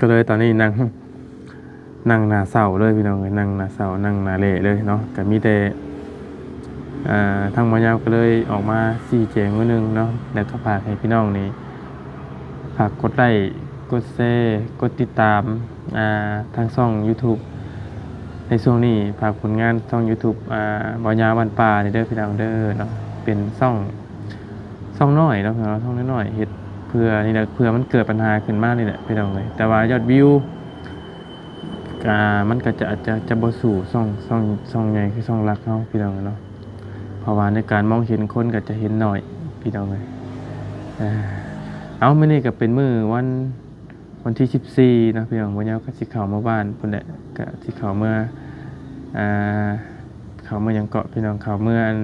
ກໍເລີຍຕອນນີ້ນັ່ງ ນັ່ງໜ້າເສົາເລີຍພີ່ນ້ອງເອີຍ ນັ່ງໜ້າເສົາ ນັ່ງໜ້າແຫຼເລີຍເນາະ. ກໍມີແຕ່ ອ່າ ທາງບ່າວຍາວກໍເລີຍອອກມາຊີ້ແຈງໜ້ອຍໜຶ່ງເນາະ ແລ້ວກໍຝາກໃຫ້ພີ່ນ້ອງນີ້ ຝາກກົດໄລ້ ກົດແຊ ກົດຕິດຕາມ ອ່າ ທາງຊ່ອງ YouTube ໃນຊ່ວງນີ້. ຝາກຜົນງານຊ່ອງ YouTube ອ່າ ບ່າວຍາວບ້ານປ່ານີ້ເດີພີ່ນ້ອງເດີເນາະ. ເປັນຊ່ອງ ຊ່ອງນ້ອຍເນາະ ພີ່ນ້ອງເນາະ ຊ່ອງນ້ອຍໆ ເຮັດເພື່ອນີ້ແຫຼະ ເພື່ອມັນເກີດບັນຫາຂຶ້ນມານີ້ແຫຼະພີ່ນ້ອງເອີຍ. ແຕ່ວ່າຍອດວິວ ກະ ມັນກໍຈະ ອາດຈະ ຈະບໍ່ສູ້ຊ່ອງ ຊ່ອງ ຊ່ອງໃຫຍ່ຄືຊ່ອງຫຼັກເຮົາພີ່ນ້ອງເນາະ ເພາະວ່າໃນການມອງເຫັນຄົນກໍຈະເຫັນໜ້ອຍພີ່ນ້ອງເອີຍ. ເອົາ ມື້ນີ້ກໍເປັນມື້ວັນ ວັນທີສິບສີ່ເນາະພີ່ນ້ອງ ບ່າວຍາວກໍຊິເຂົ້າເມືອບ້ານພຸ້ນແຫຼະ ກໍຊິເຂົ້າເມືອ ອ່າ ເຂົ້າເມືອຫຍັງເກາະພີ່ນ້ອງ ເຂົ້າເມືອອັນ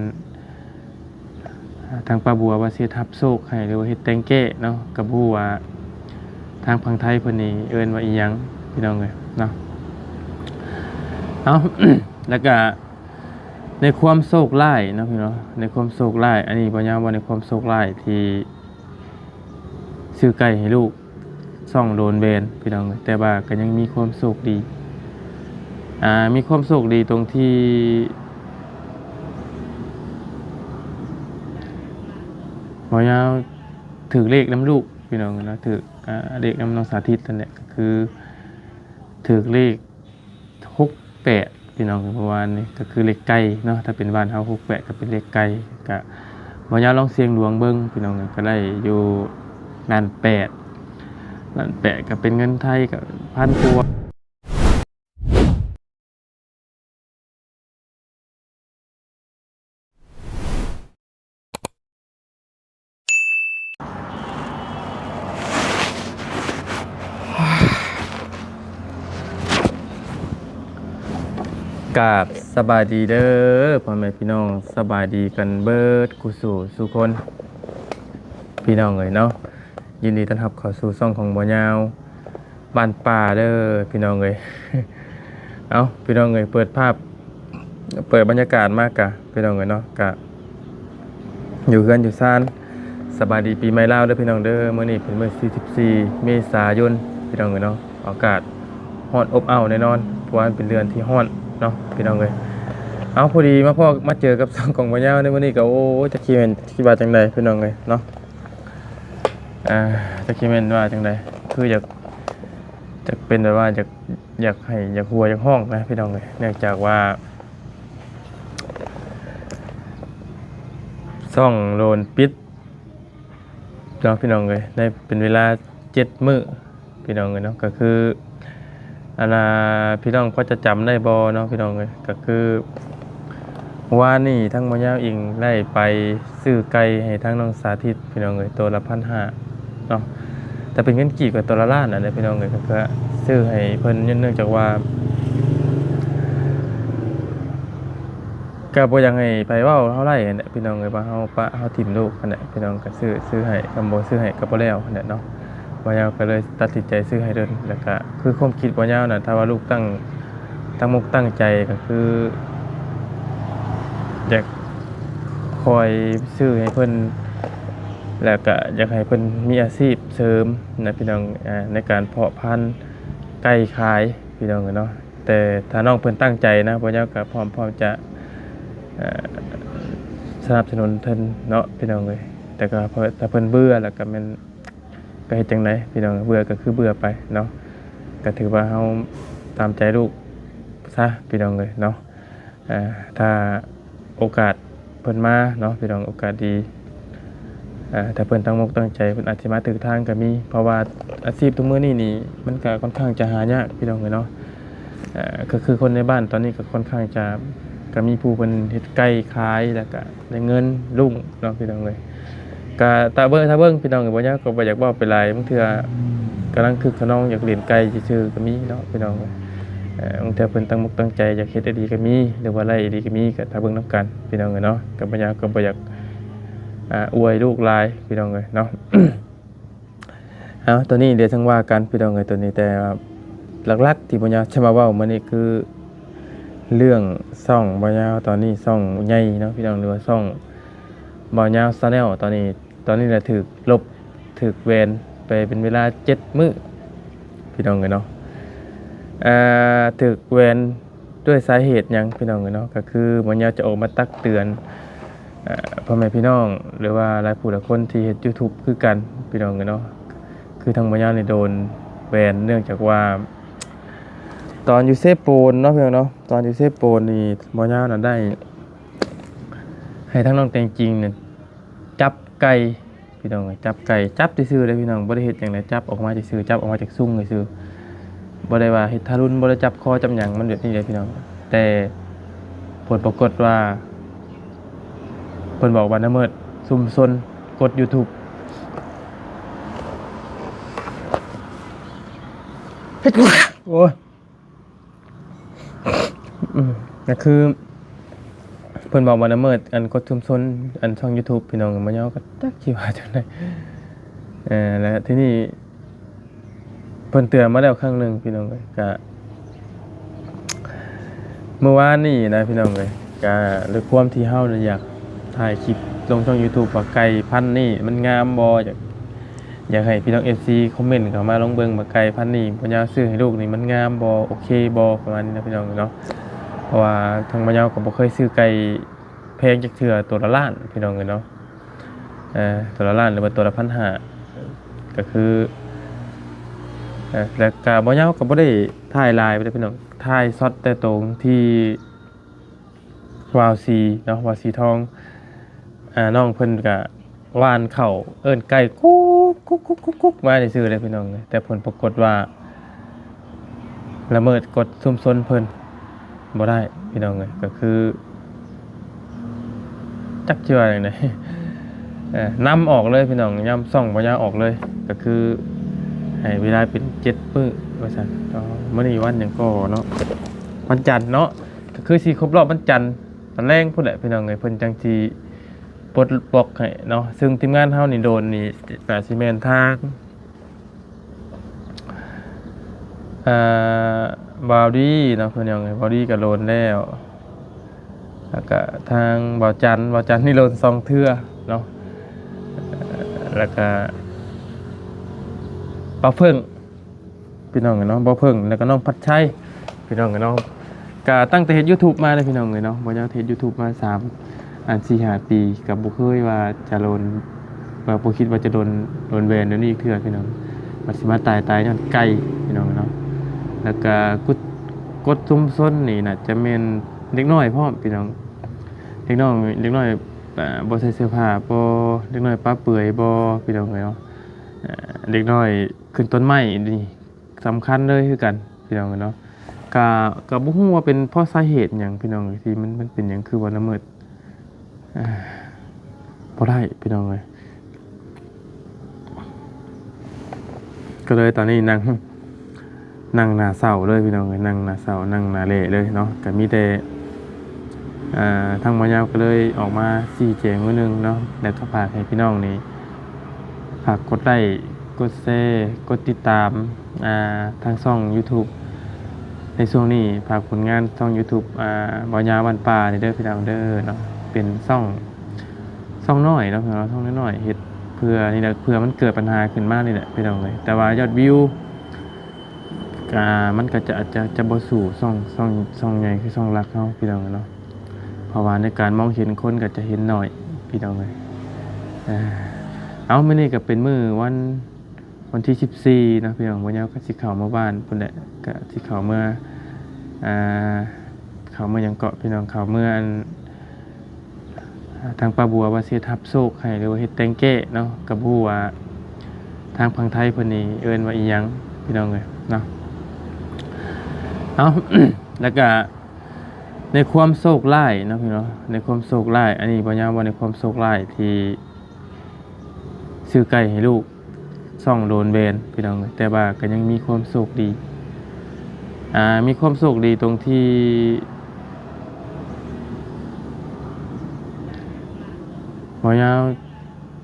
ອ່າ ທາງປ້າບົວວ່າຊິຮັບໂຊກໃຫ້ ຫຼືວ່າເຮັດແຕ່ງແກ້ເນາະ ກໍບໍ່ຮູ້ວ່າທາງຝັ່ງໄທເພິ່ນນີ້ເອີ້ນວ່າອີ່ຫຍັງພີ່ນ້ອງເອີຍເນາະ. ເອົາ ແລ້ວກະໃນຄວາມໂຊກຮ້າຍເນາະພີ່ນ້ອງ ໃນຄວາມໂຊກຮ້າຍ ອັນນີ້ບ່າວຍາວເວົ້າໃນຄວາມໂຊກຮ້າຍທີ່ ຊື້ໄກ່ໃຫ້ລູກ ສອງໂດນແບນພີ່ນ້ອງເອີຍ ແຕ່ວ່າກໍຍັງມີຄວາມໂຊກດີ ອ່າ ມີຄວາມໂຊກດີຕົງທີ່ບ່າວຍາວຖືກເລກນຳລູກພີ່ນ້ອງເນາະ ຖືກ ອ່າ ເລກນຳນ້ອງສາທິດນັ້ນແຫຼະ ກໍຄືຖືກເລກ ຫົກແປດ ພີ່ນ້ອງ ເມື່ອວານນີ້ກໍຄືເລກໄກ່ເນາະ ຖ້າເປັນບ້ານເຮົາ ຫົກແປດ ກໍເປັນເລກໄກ່. ກະບໍ່ຍາກ ລອງສ່ຽງດວງເບິ່ງພີ່ນ້ອງ ກໍໄດ້ຢູ່ລ້ານແປດ ລ້ານແປດ ກໍເປັນເງິນໄທກໍພັນກວ່າ. ກາບສະບາຍດີເດີພໍ່ແມ່ພີ່ນ້ອງ ສະບາຍດີກັນເບິດຄູ່ສູ່ສູ່ຄົນພີ່ນ້ອງເອີຍເນາະ. ຍິນດີຕ້ອນຮັບເຂົ້າສູ່ຊ່ອງຂອງບ່າວຍາວ ບ້ານປ່າເດີພີ່ນ້ອງເອີຍ. ເອົ້າ ພີ່ນ້ອງເອີຍ ເປີດພາບ ເປີດບັນຍາກາດມາກະພີ່ນ້ອງເອີຍເນາະ ກະຢູ່ເຮືອນຢູ່ຊານ ສະບາຍດີປີໃໝ່ລາວເດີພີ່ນ້ອງເດີ. ມື້ນີ້ເປັນມື້ທີສິບສີ່ ເມສາຍົນພີ່ນ້ອງເອີຍເນາະ. ອາກາດຮ້ອນອົບອ້າວແນ່ນອນ ເພາະວ່າມັນເປັນເດືອນທີ່ຮ້ອນເນາະພີ່ນ້ອງເອີຍ. ເອົ້າ ພໍດີມາພໍ້ມາເຈີກັບຊ່ອງຂອງບ່າວຍາວໃນມື້ນີ້ກະ ໂອ້ຍ ຈັກຊິແມ່ນ ຊິວ່າຈັ່ງໃດພີ່ນ້ອງເອີຍເນາະ. ອ່າ ຈັກຊິແມ່ນວ່າຈັ່ງໃດ ຄືຢາກ ຢາກເປັນແບບວ່າ ຢາກ ຢາກໄຫ້ ຢາກຫົວ ຢາກຮ້ອງນະພີ່ນ້ອງເອີຍ ເນື່ອງຈາກວ່າຊ່ອງໂດນປິດເນາະພີ່ນ້ອງເອີຍ ໄດ້ເປັນເວລາເຈັດມື້ ພີ່ນ້ອງເອີຍເນາະ. ກໍຄື ອັນນ່າ ພີ່ນ້ອງພໍຈະຈຳໄດ້ບໍ່ເນາະພີ່ນ້ອງເອີຍ ກໍຄືວານນີ້ທາງບ່າວຍາວເອງໄດ້ໄປຊື້ໄກ່ໃຫ້ທາງນ້ອງສາທິດພີ່ນ້ອງເອີຍ ໂຕລະພັນຫ້າເນາະ. ແຕ່ເປັນເງິນກີບກໍໂຕລະລ້ານນັ້ນແຫຼະພີ່ນ້ອງເອີຍ ກໍຄືຊື້ໃຫ້ເພິ່ນ ເນື່ອງຈາກວ່າ ກໍບໍ່ຢາກໃຫ້ໃຜເວົ້າເຮົາໄດ້ຫັ້ນແຫຼະພີ່ນ້ອງເອີຍ ວ່າເຮົາປະເຮົາຖິ້ມລູກຫັ້ນແຫຼະພີ່ນ້ອງ. ກໍຊື້ ຊື້ໃຫ້ ຄັນບໍ່ຊື້ໃຫ້ກໍບໍ່ແລ້ວຫັ້ນແຫຼະເນາະ. ບ່າວຍາວກໍເລີຍຕັດສິນໃຈຊື້ໃຫ້ເພິ່ນ ແລ້ວກໍຄືຄວາມຄິດບ່າວຍາວນະ ຖ້າວ່າລູກຕັ້ງ ຕັ້ງມົກຕັ້ງໃຈ ກໍຄືຢາກຄອຍຊື້ໃຫ້ເພິ່ນ ແລ້ວກໍຢາກໃຫ້ເພິ່ນມີອາຊີບເສີມນະພີ່ນ້ອງ ໃນການເພາະພັນໄກ່ຂາຍພີ່ນ້ອງເອີຍເນາະ. ແຕ່ຖ້ານ້ອງເພິ່ນຕັ້ງໃຈນະ ບ່າວຍາວກໍພ້ອມ ພ້ອມຈະ ເອີ ສະໜັບສະໜູນເພິ່ນເນາະພີ່ນ້ອງເອີຍ. ແຕ່ກໍ ເອີ ຖ້າເພິ່ນເບື່ອແລ້ວກໍແມ່ນ ກໍເຮັດຈັ່ງໃດພີ່ນ້ອງ ເບື່ອກໍຄືເບື່ອໄປເນາະ ກໍຖືວ່າເຮົາຕາມໃຈລູກຊະພີ່ນ້ອງເອີຍເນາະ. ເອີ ຖ້າໂອກາດເພິ່ນມາເນາະພີ່ນ້ອງ ໂອກາດດີ ເອີ ຖ້າເພິ່ນຕັ້ງມົກຕັ້ງໃຈ ເພິ່ນອາດຊິມາຖືກທາງກໍມີ ເພາະວ່າອາຊີບທຸກມື້ນີ້ນີ້ ມັນກໍຄ່ອນຂ້າງຈະຫາຍາກພີ່ນ້ອງເອີຍເນາະ. ເອີ ກໍຄືຄົນໃນບ້ານຕອນນີ້ກໍຄ່ອນຂ້າງຈະ ກໍມີຜູ້ເພິ່ນເຮັດໄກ່ຂາຍ ແລ້ວກໍໄດ້ເງິນລຸ້ງເນາະພີ່ນ້ອງເອີຍ. ກະຖ້າເບິ່ງ ຖ້າເບິ່ງພີ່ນ້ອງເອີຍ ບໍ່ຍາກ ກໍບໍ່ຢາກເວົ້າໄປຫຼາຍ ບາງເທື່ອກຳລັງຄຶກຂະນອງຢາກຫຼິ້ນໄກ່ຊື່ໆກໍມີເນາະພີ່ນ້ອງເອີຍ. ເອີ ບາງເທື່ອເພິ່ນຕັ້ງມົກຕັ້ງໃຈຢາກເຮັດອີ່ຫຼີກໍມີ ຫຼືວ່າໄດ້ອີ່ຫຼີກໍມີ ກໍຖ້າເບິ່ງນຳກັນພີ່ນ້ອງເອີຍເນາະ. ກໍບໍ່ຍາກ ກໍບໍ່ຢາກ ອາ ອວຍລູກຫຼາຍພີ່ນ້ອງເອີຍເນາະ. ເອົາ ໂຕນີ້ດຽວຈັ່ງວ່າກັນພີ່ນ້ອງເອີຍ ໂຕນີ້ ແຕ່ວ່າຫຼັກໆທີ່ບ່າວຍາວຈະມາເວົ້າມື້ນີ້ຄືເລື່ອງຊ່ອງບ່າວຍາວຕອນນີ້ ຊ່ອງໃຫຍ່ເນາະພີ່ນ້ອງ ຫຼືວ່າຊ່ອງບ່າວຍາວ Channel ຕອນນີ້ ຕອນນີ້ລະຖືກລົບ ຖືກແບນໄປເປັນເວລາເຈັດມື້ ພີ່ນ້ອງເອີຍເນາະ ເອີ ຖືກແບນດ້ວຍສາເຫດຫຍັງພີ່ນ້ອງເອີຍເນາະ ກໍຄືບໍ່ຍາວຈະອອກມາຕັກເຕືອນ ເອີ ພໍ່ແມ່ພີ່ນ້ອງ ຫຼືວ່າຫຼາຍຜູ້ຫຼາຍຄົນທີ່ເຮັດ YouTube ຄືກັນພີ່ນ້ອງເອີຍເນາະ ຄືທາງບໍ່ຍາວນີ້ໂດນແບນ ເນື່ອງຈາກວ່າຕອນຢູ່ເຊໂປນເນາະພີ່ນ້ອງເນາະ ຕອນຢູ່ເຊໂປນນີ້ບໍ່ຍາວນະໄດ້ໃຫ້ທາງນ້ອງແຕງຈິງນີ້ຈັບໄກ່ ພີ່ນ້ອງເອີຍ ຈັບໄກ່ ຈັບຊື່ໆເດ້ພີ່ນ້ອງ ບໍ່ໄດ້ເຮັດຫຍັງເລີຍ ຈັບອອກມາຊື່ໆ ຈັບອອກມາຈາກຊຸງຊື່ໆ ບໍ່ໄດ້ວ່າເຮັດທາລຸນ ບໍ່ໄດ້ຈັບຄໍຈັບຫຍັງ ມັນແບບນີ້ເດ້ພີ່ນ້ອງ ແຕ່ຜົນປາກົດວ່າ ເພິ່ນບອກວ່າລະເມີດຊຸມຊົນກົດ YouTube ໂອ້ຍ ອືມ ກໍຄືເພິ່ນບອກວ່າລະເມີດອັນກົດຊຸມຊົນ ອັນຊ່ອງ YouTube ພີ່ນ້ອງ ມາຍອກກໍຈັກຊິວ່າຈັ່ງໃດ ເອີ ແລະ ທີນີ້ເພິ່ນເຕືອນມາແລ້ວຄັ້ງໜຶ່ງພີ່ນ້ອງເອີຍ ກະ ເມື່ອວານນີ້ນະພີ່ນ້ອງເອີຍ ກະດ້ວຍຄວາມທີ່ເຮົານະຢາກຖ່າຍຄລິບລົງຊ່ອງ YouTube ວ່າໄກ່ພັນນີ້ມັນງາມບໍ່ ຢາກ ຢາກໃຫ້ພີ່ນ້ອງ ເອັຟຊີ ຄອມເມັນເຂົ້າມາລອງເບິ່ງວ່າໄກ່ພັນນີ້ ບໍ່ຍາວຊື້ໃຫ້ລູກນີ້ມັນງາມບໍ່ ໂອເຄບໍ່ ປະມານນີ້ນະພີ່ນ້ອງເນາະ ເພາະວ່າທາງບໍ່ຍາວກໍບໍ່ເຄີຍຊື້ໄກ່ແພງຈັກເທື່ອ ໂຕລະລ້ານພີ່ນ້ອງເອີຍເນາະ ເອີ ໂຕລະລ້ານ ຫຼືວ່າໂຕລະພັນຫ້າ ກໍຄື ເອີ ແລ້ວກະບໍ່ຍາວກໍບໍ່ໄດ້ຖ່າຍຫຼາຍປານໃດພີ່ນ້ອງ ຖ່າຍຊັອດແຕ່ໂຕທີ່ ວາວສີເນາະ ວາວສີທອງ ອ່າ ນ້ອງເພິ່ນກະຫວ່ານເຂົ້າເອີ້ນໄກ່ກຸກ ກຸກ ກຸກ ກຸກ ກຸກ ມາຊື່ໆເດ້ພີ່ນ້ອງເອີຍ ແຕ່ຜົນປາກົດວ່າລະເມີດກົດຊຸມຊົນເພິ່ນບໍ່ໄດ້ພີ່ນ້ອງເອີຍ ກໍຄື ຈັກຊິວ່າຈັ່ງໃດ ເອີ ນຳອອກເລີຍພີ່ນ້ອງ ນຳຊ່ອງບໍ່ຍາວອອກເລີຍ ກໍຄືໃຫ້ເວລາເປັນເຈັດມື້ວ່າຊັ້ນ ເອີ ມື້ນີ້ວັນຫຍັງກໍເນາະ ວັນຈັນເນາະ ກໍຄືຊິຄົບຮອບວັນຈັນຕອນແລງພຸ້ນແຫຼະພີ່ນ້ອງເອີຍ ເພິ່ນຈັ່ງຊິປົດລັອກໃຫ້ເນາະ ເຊິ່ງທີມງານເຮົານີ້ໂດນນີ້ ກໍຊິແມ່ນທາງ ອ່າ ບ່າວດີເນາະ ພີ່ນ້ອງເອີຍ ບ່າວດີກໍໂດນແລ້ວ ແລ້ວກໍທາງບ່າວຈັນ ບ່າວຈັນນີ້ໂດນສອງເທື່ອເນາະ ແລ້ວກໍປ້າເຜິ້ງ ພີ່ນ້ອງເອີຍເນາະ ບ່າວເຜິ້ງ ແລ້ວກໍນ້ອງພັດໄຊ ພີ່ນ້ອງເອີຍເນາະ ກະຕັ້ງແຕ່ເຮັດ YouTube ມາເດ້ພີ່ນ້ອງເອີຍເນາະ ບໍ່ຍາວເຮັດ YouTube ມາສາມ ອັນ ສີ່ຫ້າປີ ກະບໍ່ເຄີຍວ່າຈະໂດນ ວ່າບໍ່ຄິດວ່າຈະໂດນ ໂດນແບນແນວນີ້ອີກເທື່ອພີ່ນ້ອງ ວ່າຊິມາຕາຍ ຕາຍຍ້ອນໄກ່ພີ່ນ້ອງເນາະ ແລ້ວກະກົດ ກົດຊຸມຊົນນີ້ໜ້າຈະແມ່ນເດັກນ້ອຍພ້ອມພີ່ນ້ອງ ເດັກນ້ອຍ ເດັກນ້ອຍ ອ່າ ບໍ່ໃສ່ເສື້ອຜ້າບໍ່ ເດັກນ້ອຍປະເປືອຍບໍ່ ພີ່ນ້ອງເອີຍເນາະ ເດັກນ້ອຍຂຶ້ນຕົ້ນໄມ້ນີ້ ສຳຄັນເລີຍຄືກັນພີ່ນ້ອງເອີຍເນາະ ກະ ກະບໍ່ຮູ້ວ່າເປັນເພາະສາເຫດຫຍັງພີ່ນ້ອງເອີຍ ທີ່ມັນ ມັນເປັນຫຍັງຄືວ່າລະເມີດ ເອີ ບໍ່ໄດ້ພີ່ນ້ອງເອີຍ ກໍເລີຍຕອນນີ້ນັ່ງ ນັ່ງໜ້າເສົາເລີຍພີ່ນ້ອງເອີຍ ນັ່ງໜ້າເສົາ ນັ່ງໜ້າແຫຼເລີຍເນາະ ກະມີແຕ່ ອ່າ ທາງໝໍຍາວກໍເລີຍອອກມາຊີ້ແຈງມື້ໜຶ່ງເນາະ ແລ້ວກໍຝາກໃຫ້ພີ່ນ້ອງນີ້ ຝາກກົດໄລ້ ກົດແຊ ກົດຕິດຕາມ ອ່າ ທາງຊ່ອງ YouTube ໃນຊ່ວງນີ້ ຝາກຜົນງານຊ່ອງ YouTube ອ່າ ເວົ້າຍາວບ້ານປ່ານີ້ເດີພີ່ນ້ອງເດີເນາະ ເປັນຊ່ອງ ຊ່ອງນ້ອຍເນາະ ພີ່ນ້ອງເນາະ ຊ່ອງນ້ອຍໆ ເຮັດເພື່ອນີ້ແຫຼະ ເພື່ອມັນເກີດບັນຫາຂຶ້ນມານີ້ແຫຼະພີ່ນ້ອງເອີຍ ແຕ່ວ່າຍອດວິວ ອ່າ ມັນກໍຈະ ອາດຈະ ຈະບໍ່ສູ້ຊ່ອງ ຊ່ອງ ຊ່ອງໃຫຍ່ຄືຊ່ອງຫຼັກເຮົາພີ່ນ້ອງເນາະ ເພາະວ່າໃນການມອງເຫັນຄົນກໍຈະເຫັນໜ້ອຍພີ່ນ້ອງເອີຍ ເອົາ ມື້ນີ້ກໍເປັນມື້ວັນ ວັນທີສິບສີ່ເນາະພີ່ນ້ອງ ບໍ່ຍາວກໍຊິເຂົ້າເມືອບ້ານພຸ້ນແຫຼະ ກໍຊິເຂົ້າເມືອ ອ່າ ເຂົ້າເມືອຫຍັງເກາະພີ່ນ້ອງ ເຂົ້າເມືອອັນ ອ່າ ທາງປ້າບົວວ່າຊິເຮັດຮັບໂຊກໃຫ້ ຫຼືວ່າເຮັດແຕ່ງແກ້ເນາະ ກໍບໍ່ຮູ້ວ່າທາງຝັ່ງໄທເພິ່ນນີ້ເອີ້ນວ່າອີ່ຫຍັງພີ່ນ້ອງເອີຍເນາະ ເອົາ ແລ້ວກໍໃນຄວາມໂຊກຮ້າຍເນາະພີ່ນ້ອງ ໃນຄວາມໂຊກຮ້າຍ ອັນນີ້ບໍ່ຍາວເວົ້າໃນຄວາມໂຊກຮ້າຍທີ່ ຊື້ໄກ່ໃຫ້ລູກ ຊ່ອງໂດນແບນພີ່ນ້ອງເອີຍ ແຕ່ວ່າກໍຍັງມີຄວາມໂຊກດີ ອ່າ ມີຄວາມໂຊກດີຕົງທີ່ ບໍ່ຍາວ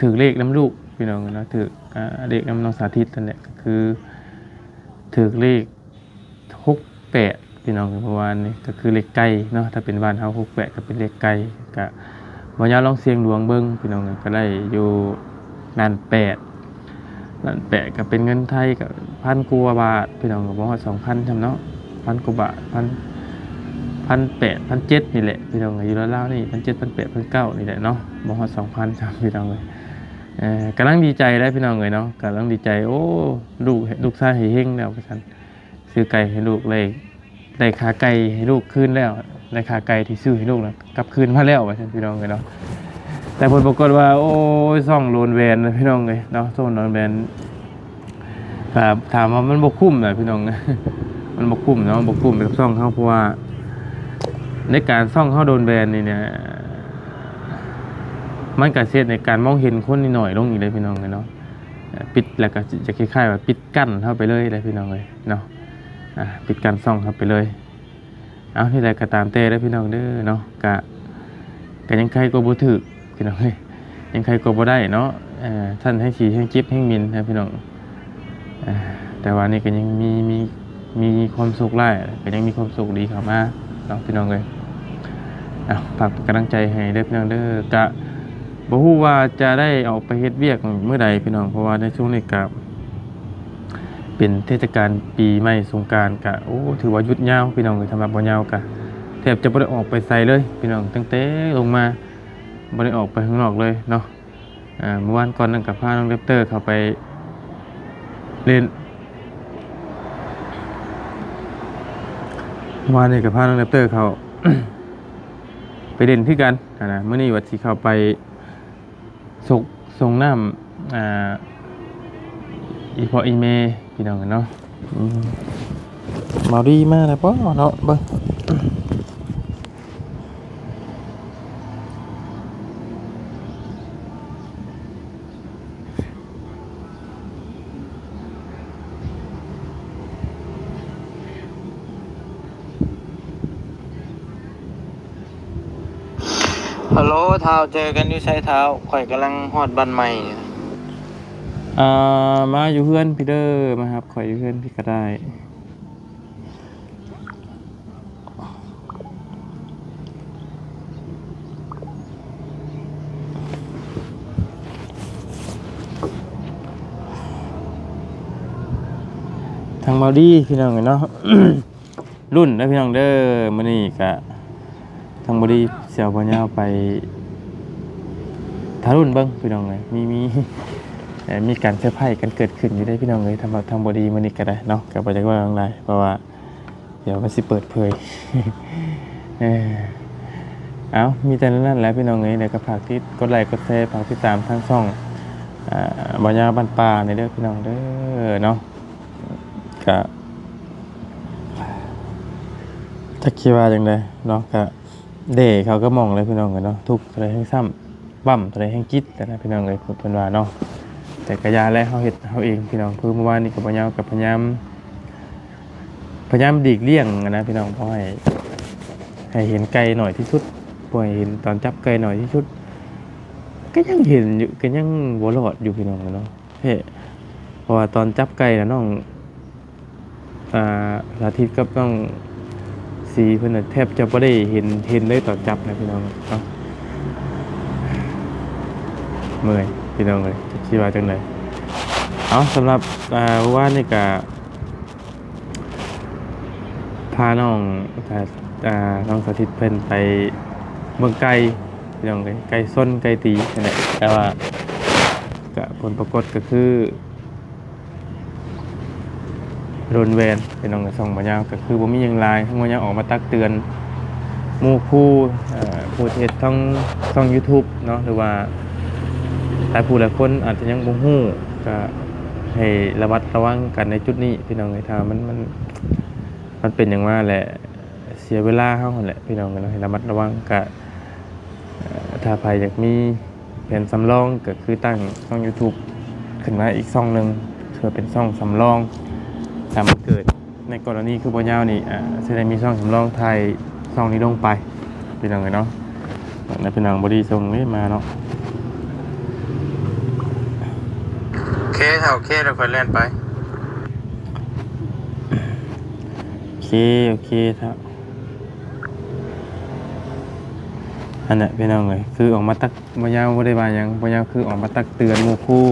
ຖືກເລກນຳລູກພີ່ນ້ອງເນາະ ຖືກ ອ່າ ເລກນຳນ້ອງສາທິດນັ້ນແຫຼະ ກໍຄືຖືກເລກ ຫົກແປດ ພີ່ນ້ອງ ເມື່ອວານນີ້ກໍຄືເລກໄກ່ເນາະ ຖ້າເປັນບ້ານເຮົາ ຫົກແປດ ກໍເປັນເລກໄກ່ ກະບໍ່ຍາວລອງສ່ຽງດວງເບິ່ງພີ່ນ້ອງ ກໍໄດ້ຢູ່ລ້ານແປດ ລ້ານແປດກໍເປັນເງິນໄທກໍພັນກວ່າບາດ ພີ່ນ້ອງ, ກໍບໍ່ຮອດສອງພັນຊ້ຳເນາະ, ພັນກວ່າບາດ, ພັນ, ພັນແປດ ພັນເຈັດນີ້ແຫຼະ ພີ່ນ້ອງ, ຢູ່ລາວໆນີ້ ພັນເຈັດ ພັນແປດ ພັນເກົ້ານີ້ແຫຼະເນາະ, ບໍ່ຮອດສອງພັນຊ້ຳ ພີ່ນ້ອງເອີຍ. ເອີ ກຳລັງດີໃຈແລ້ວ ພີ່ນ້ອງເອີຍເນາະ, ກຳລັງດີໃຈ, ໂອ້ ລູກ, ລູກຊາຍໃຫ້ເຮັງແລ້ວວ່າຊັ້ນ. ຊື້ໄກ່ໃຫ້ລູກໄດ້, ໄດ້ຄ່າໄກ່ໃຫ້ລູກຄືນແລ້ວ, ໄດ້ຄ່າໄກ່ທີ່ຊື້ໃຫ້ລູກນະ ກັບຄືນມາແລ້ວວ່າຊັ້ນ ພີ່ນ້ອງເອີຍເນາະ. ແຕ່ຜົນປາກົດວ່າ ໂອ້ຍ ຊ່ອງໂດນແບນນະ ພີ່ນ້ອງເອີຍເນາະ, ຊ່ອງໂດນແບນ. ກໍຖາມວ່າມັນບໍ່ຄຸ້ມນະ ພີ່ນ້ອງ, ມັນບໍ່ຄຸ້ມເນາະ, ບໍ່ຄຸ້ມກັບຊ່ອງເຮົາ, ເພາະວ່າໃນການຊ່ອງເຮົາໂດນແບນນີ້ນະ ມັນກໍເຮັດໃຫ້ການມອງເຫັນຄົນນີ້ໜ້ອຍລົງອີກເດ້ ພີ່ນ້ອງເອີຍເນາະ. ປິດ ແລ້ວກໍຈະຄ້າຍໆວ່າປິດກັ້ນເຮົາໄປເລີຍແຫຼະ ພີ່ນ້ອງເອີຍເນາະ, ປິດກັ້ນຊ່ອງເຮົາໄປເລີຍ. ເອົາ ແນວໃດກໍຕາມແຕ່ເດີ ພີ່ນ້ອງເດີເນາະ, ກະ ກະຍັງໄຄກວ່າບໍ່ຖືກ ພີ່ນ້ອງເອີຍ, ຍັງໄຄກວ່າບໍ່ໄດ້ເນາະ. ເອີ ຊັ້ນແຮງສີແຮງຈິບແຮງໝິ່ນນະ ພີ່ນ້ອງ. ເອີ ແຕ່ວ່ານີ້ກໍຍັງມີ ມີ ມີຄວາມໂຊກຮ້າຍ ກໍຍັງມີຄວາມໂຊກດີເຂົ້າມາເນາະ ພີ່ນ້ອງເອີຍ. ເອົາ ຝາກເປັນກຳລັງໃຈໃຫ້ເດີ ພີ່ນ້ອງເດີ. ກະບໍ່ຮູ້ວ່າຈະໄດ້ອອກໄປເຮັດວຽກມື້ໃດ ພີ່ນ້ອງ, ເພາະວ່າໃນຊ່ວງນີ້ກະ ເປັນເທດສະການປີໃໝ່ສົງການ ກະ ໂອ້ ຖືວ່າຢຸດຍາວ ພີ່ນ້ອງເອີຍ. ສຳລັບບ່າວຍາວກະແທບຈະບໍ່ໄດ້ອອກໄປໃສເລີຍ ພີ່ນ້ອງ, ຕັ້ງແຕ່ລົງມາບໍ່ໄດ້ອອກໄປຂ້າງນອກເລີຍເນາະ. ເອີ ມື້ວານກ່ອນນັ້ນກະພານ້ອງແຣັບເຕີເຂົ້າໄປຫຼິ້ນ, ມື້ວານນີ້ກະພານ້ອງແຣັບເຕີເຂົ້າໄປຫຼິ້ນຄືກັນຫັ້ນນະ. ມື້ນີ້ວ່າຊິເຂົ້າໄປ ສົກ ສົ່ງນ້ຳ ອ່າ ອີພໍ່ອີແມ່ ພີ່ນ້ອງເອີຍເນາະ. ອືມ ເມົາດີມາແລ້ວບໍ່ເນາະ, ເບິ່ງ. ຮັລໂຫຼ ທ້າວ ເຈີກັນຢູ່ໃສທ້າວ? ຂ້ອຍກຳລັງຮອດບ້ານໃໝ່. ອ່າ ມາຢູ່ເຮືອນພີ້ເດີ, ມາຮັບຂ້ອຍຢູ່ເຮືອນພີ້ກໍໄດ້. ທາງເມົາດີ ພີ່ນ້ອງເອີຍເນາະ. ລຸ້ນເດີພີ່ນ້ອງເດີ, ມື້ນີ້ກະທາງບໍດີຊິເອົາບ່າວຍາວໄປຖ້າລຸ້ນເບິ່ງພີ່ນ້ອງເອີຍ. ມີ ມີ ເອີ ມີການເຊີໄພຣສ໌ກັນເກີດຂຶ້ນຢູ່ເດ້ພີ່ນ້ອງເອີຍ, ທາງ ທາງບໍດີມື້ນີ້ກະໄດ້ເນາະ, ກະບໍ່ຢາກເວົ້າຫຍັງຫຼາຍ ເພາະວ່າດຽວມັນຊິເປີດເຜີຍ. ເອີ ເອົາ ມີແຕ່ນັ້ນແຫຼະພີ່ນ້ອງເອີຍ, ແລ້ວກະຝາກຕິດ ກົດໄລກົດແຊ ຝາກຕິດຕາມທາງຊ່ອງ ອ່າ ບ່າວຍາວບ້ານປ່ານີ້ເດີພີ່ນ້ອງເດີເນາະ. ກະຈັກຊິວ່າຈັ່ງໃດເນາະ, ກະແດ່ເຂົ້າກະໝ່ອງເລີຍພີ່ນ້ອງເອີຍເນາະ, ທຸບເທົ່າໃດແຮງຊ້ຳ ບັ້ມເທົ່າໃດແຮງຈິດຫັ້ນນະພີ່ນ້ອງເອີຍ ເພິ່ນວ່າເນາະ. ແຕ່ກະຢ່າແຫຼະ ເຮົາເຮັດເຮົາເອງພີ່ນ້ອງ. ຄືມື້ວານນີ້ກະບ່າວຍາວກະພະຍາຍາມ ພະຍາຍາມຫຼີກລ່ຽງຫັ້ນນະພີ່ນ້ອງ, ບໍ່ໃຫ້ ໃຫ້ເຫັນໄກ່ໜ້ອຍທີ່ສຸດ, ບໍ່ໃຫ້ເຫັນຕອນຈັບໄກ່ໜ້ອຍທີ່ສຸດ. ກະຍັງເຫັນຢູ່ ກະຍັງບໍ່ລອດຢູ່ພີ່ນ້ອງເອີຍເນາະ. ແທ້ ເພາະວ່າຕອນຈັບໄກ່ນະ ນ້ອງ ອ່າ ສາທິດກັບນ້ອງສີເພິ່ນນະ ແທບຈະບໍ່ໄດ້ເຫັນ ເຫັນເລີຍຕອນຈັບນະພີ່ນ້ອງເນາະ. ເມື່ອຍພີ່ນ້ອງເອີຍ ຈັກຊິວ່າຈັ່ງໃດ. ເອົາ ສຳລັບ ອ່າ ມື້ວານນີ້ກະ ພານ້ອງ ອ່າ ນ້ອງສາທິດເພິ່ນໄປເບິ່ງໄກ່ພີ່ນ້ອງເອີຍ, ໄກ່ຊົນໄກ່ຕີຫັ້ນແຫຼະ. ແຕ່ວ່າກະຜົນປາກົດກະຄືໂດນແບນພີ່ນ້ອງເອີຍ. ຊ່ອງບ່າວຍາວກະຄືບໍ່ມີຫຍັງຫຼາຍ, ທາງບ່າວຍາວອອກມາຕັກເຕືອນໝູ່ຄູ່ ເອີ ຜູ້ທີ່ເຮັດທາງຊ່ອງຢູທູບເນາະ ຫຼືວ່າຫຼາຍຜູ້ຫຼາຍຄົນອາດຈະຍັງບໍ່ຮູ້ ກະໃຫ້ລະມັດລະວັງກັນໃນຈຸດນີ້ພີ່ນ້ອງເອີຍ. ຖ້າມັນ ມັນ ມັນເປັນຫຍັງມາແຫຼະ ເສຍເວລາເຮົາຫັ້ນແຫຼະພີ່ນ້ອງເອີຍເນາະ, ໃຫ້ລະມັດລະວັງ. ກະ ເອີ ຖ້າໃຜຢາກມີແຜນສຳລອງ ກະຄືຕັ້ງຊ່ອງຢູທູບຂຶ້ນມາອີກຊ່ອງໜຶ່ງ ເພື່ອເປັນຊ່ອງສຳລອງ ຖ້າມັນເກີດໃນກໍລະນີຄືບ່າວຍາວນີ້ ເອີ ຊິໄດ້ມີຊ່ອງສຳລອງຖ່າຍຊ່ອງນີ້ລົງໄປພີ່ນ້ອງເອີຍເນາະ. ແລ້ວພີ່ນ້ອງບໍດີສົ່ງນີ້ມາເນາະ. ໂອເຄ ຖ້າໂອເຄແລ້ວຂ້ອຍແລ່ນໄປ. ໂອເຄ ໂອເຄ ຖ້າ ຫັ້ນແຫຼະພີ່ນ້ອງເອີຍ, ຄືອອກມາຕັກ ບ່າວຍາວບໍ່ໄດ້ວ່າຫຍັງ, ບ່າວຍາວຄືອອກມາຕັກເຕືອນໝູ່ຄູ່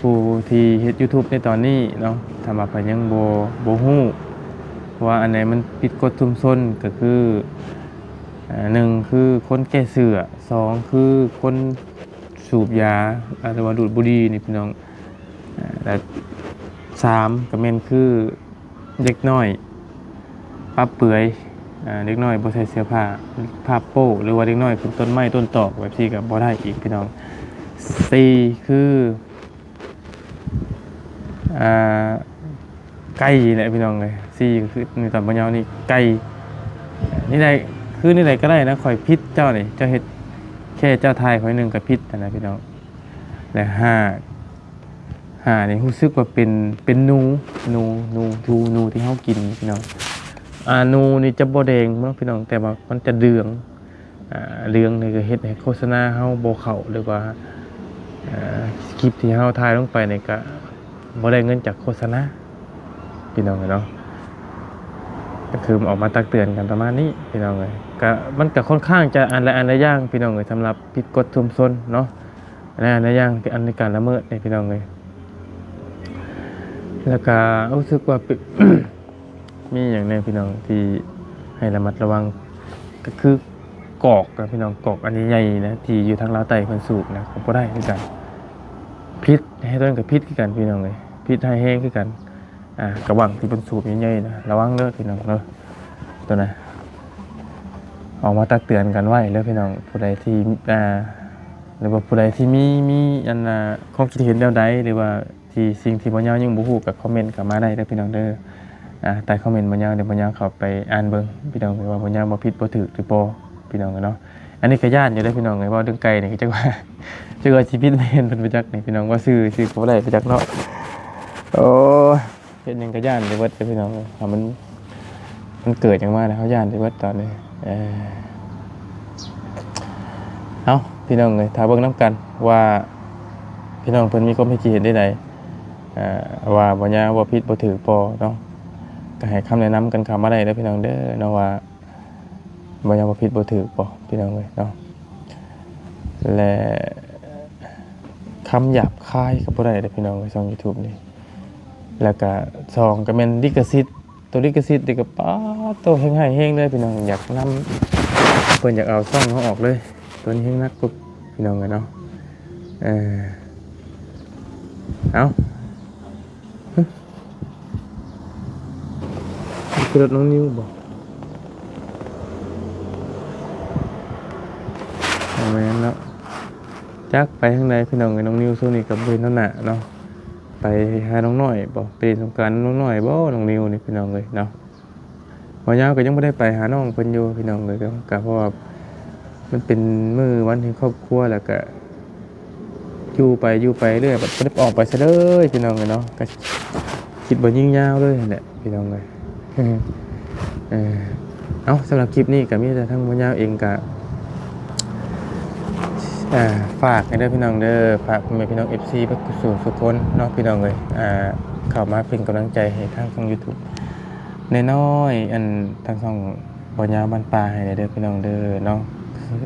ຜູ້ທີ່ເຮັດ YouTube ໃນຕອນນີ້ເນາະ, ຖ້າວ່າໃຜຍັງບໍ່ ບໍ່ຮູ້ວ່າອັນໃດມັນຜິດກົດຊຸມຊົນ ກໍຄື ເອີ່ ໜຶ່ງ ຄືຄົນແກ້ເສື້ອ, ສອງ ຄືຄົນສູບຢາ ອາ ຫຼືວ່າດູດບຸຫຼີ່ນີ້ພີ່ນ້ອງ, ແລະ ສາມ ກໍແມ່ນຄື ເດັກນ້ອຍປະເປືອຍ, ອາ ເດັກນ້ອຍບໍ່ໃສ່ເສື້ອຜ້າ ພາບໂປ້ ຫຼືວ່າເດັກນ້ອຍຂຶ້ນຕົ້ນໄມ້ຕົ້ນຕອກແບບຊີ້ກໍບໍ່ໄດ້ອີກພີ່ນ້ອງ. ສີ່ ຄື ອາ ໄກ່ແຫຼະພີ່ນ້ອງເອີຍ. ສີ່ ກໍຄືໃນຕອນບໍ່ຍາວນີ້ ໄກ່ ນີ້ໄດ້ ຄືນີ້ໄດ້ກໍໄດ້ນະ, ຂ້ອຍຜິດເຈົ້ານີ້ ເຈົ້າເຮັດ ແຄ່ເຈົ້າຖ່າຍຂ້ອຍໜຶ່ງກໍຜິດຫັ້ນນະພີ່ນ້ອງ. ແລະ ຫ້າ ຫ້ານີ້ຮູ້ສຶກວ່າເປັນ ເປັນໜູ ໜູ ໜູ ໜູ ໜູທີ່ເຮົາກິນນີ້ພີ່ນ້ອງ. ອາ ໜູນີ້ຈະບໍ່ແດງເນາະພີ່ນ້ອງ, ແຕ່ວ່າມັນຈະເຫຼືອງ ອາ ເຫຼືອງນີ້ກໍເຮັດໃຫ້ໂຄສະນາເຮົາບໍ່ເຂົ້າ ຫຼືວ່າ ອາ ຄລິບທີ່ເຮົາຖ່າຍລົງໄປນີ້ກໍບໍ່ໄດ້ເງິນຈາກໂຄສະນາພີ່ນ້ອງເອີຍເນາະ. ກໍຄືອອກມາຕັກເຕືອນກັນປະມານນີ້ພີ່ນ້ອງເອີຍ, ກໍ ມັນກໍຄ່ອນຂ້າງຈະອັນລະອັນລະຢ່າງພີ່ນ້ອງເອີຍ, ສຳລັບຜິດກົດຊຸມຊົນເນາະ. ອັນນັ້ນອັນລະຢ່າງ ອັນໃນການລະເມີດນີ້ພີ່ນ້ອງເອີຍ. ແລ້ວກໍຮູ້ສຶກວ່າເປັນ ມີຫຍັງແດ່ພີ່ນ້ອງທີ່ໃຫ້ລະມັດລະວັງ ກໍຄືກອກນະພີ່ນ້ອງ, ກອກອັນໃຫຍ່ໆນະ ທີ່ຢູ່ທາງລາວໃຕ້ເພິ່ນສູບນະ ກໍບໍ່ໄດ້ຄືກັນ. ຜິດ ໃຫ້ໂດນກໍຜິດຄືກັນພີ່ນ້ອງເອີຍ, ຜິດຮ້າຍແຮງຄືກັນ. ອາ ກະບັງທີ່ເພິ່ນສູບໃຫຍ່ໆນະ ລະວັງເດີພີ່ນ້ອງເດີ, ໂຕນະ ອອກມາຕັກເຕືອນກັນໄວ້ເດີພີ່ນ້ອງ. ຜູ້ໃດທີ່ ອາ ຫຼືວ່າຜູ້ໃດທີ່ມີ ມີອັນ ອາ ຄວາມຄິດເຫັນແນວໃດ ຫຼືວ່າ ທີ່ ສິ່ງທີ່ບໍ່ຍາວຍັງບໍ່ຮູ້ກໍຄອມເມັນເຂົ້າມາໄດ້ເດີພີ່ນ້ອງເດີ. ອາ ໃຕ້ຄອມເມັນບໍ່ຍາວ ດຽວບໍ່ຍາວເຂົ້າໄປອ່ານເບິ່ງພີ່ນ້ອງ ວ່າບໍ່ຍາວເວົ້າຜິດບໍ່ຖືກຫຼືບໍ່ພີ່ນ້ອງເນາະ. ອັນນີ້ກໍຢ້ານຢູ່ເດີພີ່ນ້ອງເອີຍ, ເວົ້າເລື່ອງໄກ່ນີ້ກໍຈັກວ່າ ຈັກວ່າຊິຜິດແມ່ນເພິ່ນບໍ່ຈັກນີ້ພີ່ນ້ອງ, ເວົ້າຊື່ຊື່ກໍບໍ່ໄດ້ບໍ່ຈັກເນາະ. ໂອ້ຍ ເຮັດຫຍັງກໍຢ້ານໄປເບິດເດີພີ່ນ້ອງເອີຍ, ຖ້າມັນ ມັນເກີດຫຍັງມາແລ້ວເຮົາຢ້ານໄປເບິດຕອນນີ້. ເອີ ເອົາ ພີ່ນ້ອງເອີຍ ຖ້າເບິ່ງນຳກັນວ່າ ພີ່ນ້ອງເພິ່ນມີຄວາມຄິດເຫັນແນວໃດ ເອີ ວ່າບໍ່ຍາວເວົ້າຜິດບໍ່ຖືກບໍ່ເນາະ, ກໍໃຫ້ຄຳແນະນຳກັນເຂົ້າມາໄດ້ເດີພີ່ນ້ອງເດີເນາະ ວ່າບໍ່ຍາວເວົ້າຜິດບໍ່ຖືກບໍ່ ພີ່ນ້ອງເອີຍເນາະ. ແລະ ຄຳຫຍາບຄາຍກໍບໍ່ໄດ້ເດີພີ່ນ້ອງເອີຍ ຊ່ອງຢູທູບນີ້. ແລ້ວກະສອງກະແມ່ນລິຂະສິດ, ໂຕລິຂະສິດນີ້ກະ ປາດໂຕ ແຮງຮ້າຍແຮງເລີຍພີ່ນ້ອງ, ຢາກນຳ ເພິ່ນຢາກເອົາຊ່ອງເຮົາອອກເລີຍ, ໂຕນີ້ແຮງໜັກກວ່າພີ່ນ້ອງເອີຍເນາະ. ເອີ ເອົາ ຄືລົດນ້ອງນິວບໍ່? ບໍ່ແມ່ນເນາະ. ຈັກໄປທາງໃດພີ່ນ້ອງເອີຍ, ນ້ອງນິວຊ່ວງນີ້ກໍບໍ່ເຫັນໜ້າເນາະ. ໄປຫານ້ອງນ້ອຍບໍ່? ໄປຫຼິ້ນສົງການນ້ອງນ້ອຍບໍ່ ນ້ອງນິວນີ້ພີ່ນ້ອງເອີຍເນາະ? ບ່າວຍາວກໍຍັງບໍ່ໄດ້ໄປຫານ້ອງເພິ່ນຢູ່ພີ່ນ້ອງເອີຍ, ກໍເພາະວ່າມັນເປັນມື້ວັນແຫ່ງຄອບຄົວ ແລ້ວກໍຢູ່ໄປ ຢູ່ໄປເລື້ອຍ ບັດບໍ່ໄດ້ອອກໄປໃສເລີຍພີ່ນ້ອງເອີຍເນາະ. ກໍຄິດວ່າຍິງຍາວເລີຍຫັ້ນແຫຼະ ພີ່ນ້ອງເອີຍ. ເອີ ເອົາ ສຳລັບຄລິບນີ້ກໍມີແຕ່ທາງບ່າວຍາວເອງກໍ ອ່າ ຝາກໃຫ້ເດີພີ່ນ້ອງເດີ, ຝາກພໍ່ແມ່ພີ່ນ້ອງເອັຟຊີເບິດສູ່ສູ່ຄົນເນາະ ພີ່ນ້ອງເອີຍ. ອ່າ ເຂົ້າມາເປັນກຳລັງໃຈໃຫ້ທາງຊ່ອງຢູທູບນ້ອຍໆ ອັນ ທາງຊ່ອງບ່າວຍາວບ້ານປ່າໃຫ້ແດ່ເດີພີ່ນ້ອງເດີເນາະ.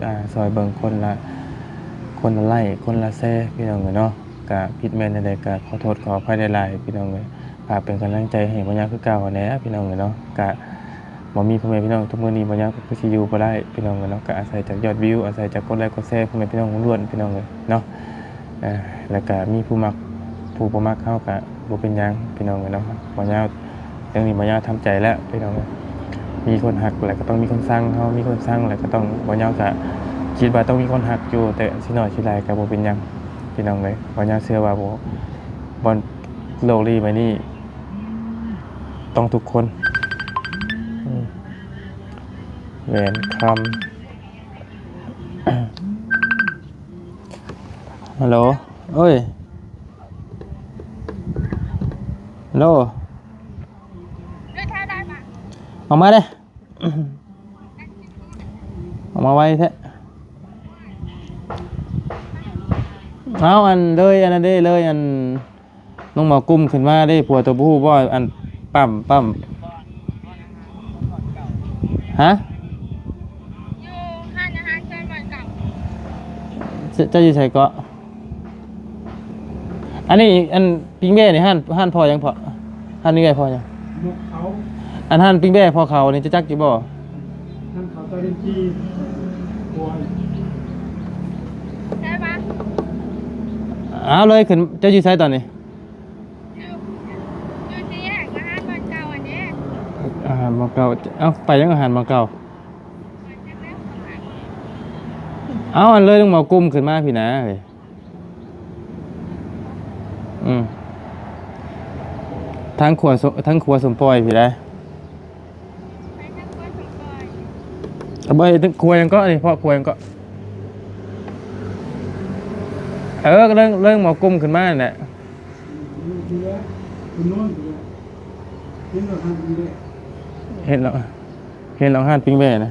ອ່າ ຊ່ອຍເບິ່ງຄົນລະ ຄົນລະໄລ້ ຄົນລະແຊ ພີ່ນ້ອງເອີຍເນາະ. ກະຜິດແມ່ນແນວໃດກະຂໍໂທດຂໍອະໄພຫຼາຍໆ ພີ່ນ້ອງເອີຍ. ຝາກເປັນກຳລັງໃຈໃຫ້ບ່າວຍາວຄືເກົ່າຫັ້ນແຫຼະ ພີ່ນ້ອງເອີຍເນາະ. ກະບໍ່ມີພໍ່ແມ່ພີ່ນ້ອງທຸກມື້ນີ້ ບ່າວຍາວກໍຄືຊິຢູ່ບໍ່ໄດ້ ພີ່ນ້ອງເອີຍເນາະ. ກະອາໄສຈາກຍອດວິວ ອາໄສຈາກກົດໄລກົດແຊ ພໍ່ແມ່ພີ່ນ້ອງລ້ວນໆ ພີ່ນ້ອງເອີຍເນາະ. ເອີ ແລ້ວກະມີຜູ້ມັກ ຜູ້ບໍ່ມັກເຮົາກະບໍ່ເປັນຫຍັງ ພີ່ນ້ອງເອີຍເນາະ. ບ່າວຍາວ ເລື່ອງນີ້ບ່າວຍາວທຳໃຈແລ້ວ ພີ່ນ້ອງເອີຍ. ມີຄົນຮັກແລ້ວກໍຕ້ອງມີຄົນຊັງ, ເຮົາມີຄົນຊັງແລ້ວກໍຕ້ອງ ບ່າວຍາວກໍຄິດວ່າຕ້ອງມີຄົນຮັກຢູ່, ແຕ່ຊິໜ້ອຍຊິຫຼາຍກໍບໍ່ເປັນຫຍັງ ພີ່ນ້ອງເອີຍ. ບ່າວຍາວເຊື່ອວ່າ ບໍ່ ບ່ອນໂລກນີ້ໃບນີ້ຕ້ອງທຸກຄົນ. ອືມ ແຫວນຄຳ ຮັລໂຫຼ ເອີຍ ຮັລໂຫຼ ເອົາມາເດ້. ອອກມາໄວແທ້. ເອົາ ອັນ ເລີຍອັນນັ້ນເດ້ ເລີຍອັນ ນ້ອງໝໍກຸ້ມຂຶ້ນມາເດ້. ຜົວໂຕບໍ່ຮູ້ບໍ່ ອັນ ປ້ຳ ປ້ຳ ຮະ? ຢູ່ຮ້ານອາຫານເຊີນບ່ອນເກົ່າ. ເຈົ້າ ເຈົ້າຢູ່ໃສເກາະ? ອັນນີ້ ອັນປີ້ງແບ້ນີ້ ຮ້ານ ຮ້ານພໍ່ຫຍັງພໍ່? ຮ້ານປີ້ງແບ້ພໍ່ຫຍັງ? ໝົກເຂົາ. ອັນຮ້ານປີ້ງແບ້ພໍ່ເຂົານີ້ ຈະຈັກຢູ່ບໍ່? ຮ້ານເຂົາເຈົ້າເຮັດຈີ່ ຄົວ. ໄດ້ປະ? ເອົາເລີຍ ຂຶ້ນ ເຈົ້າຢູ່ໃສຕອນນີ້? ຢູ່ ຢູ່ສີ່ແຍກ ຮ້ານບ່ອນເກົ່າອັນນີ້. ອາຫານບ່ອນເກົ່າ. ເອົ້າ ໄປຫຍັງອາຫານບ່ອນເກົ່າ? ເອົາ ອັນເລີຍລົງມາກຸມຂຶ້ນມາພີ້ນະເຮີຍ. ອືມ ທາງຂົວ ທາງຂົວສົມປອຍພີ້ໃດ. ເອົາ ບໍ່ ເຮັດຂົວຫຍັງເກາະນີ້ ພໍ່ ຂົວຫຍັງເກາະ? ເອີ ເລີຍ ເລີຍມາກຸມຂຶ້ນມານັ້ນແຫຼະ. ເຫັນແລ້ວ ເຫັນແລ້ວ ຮ້ານປີ້ງແບ້ນະ.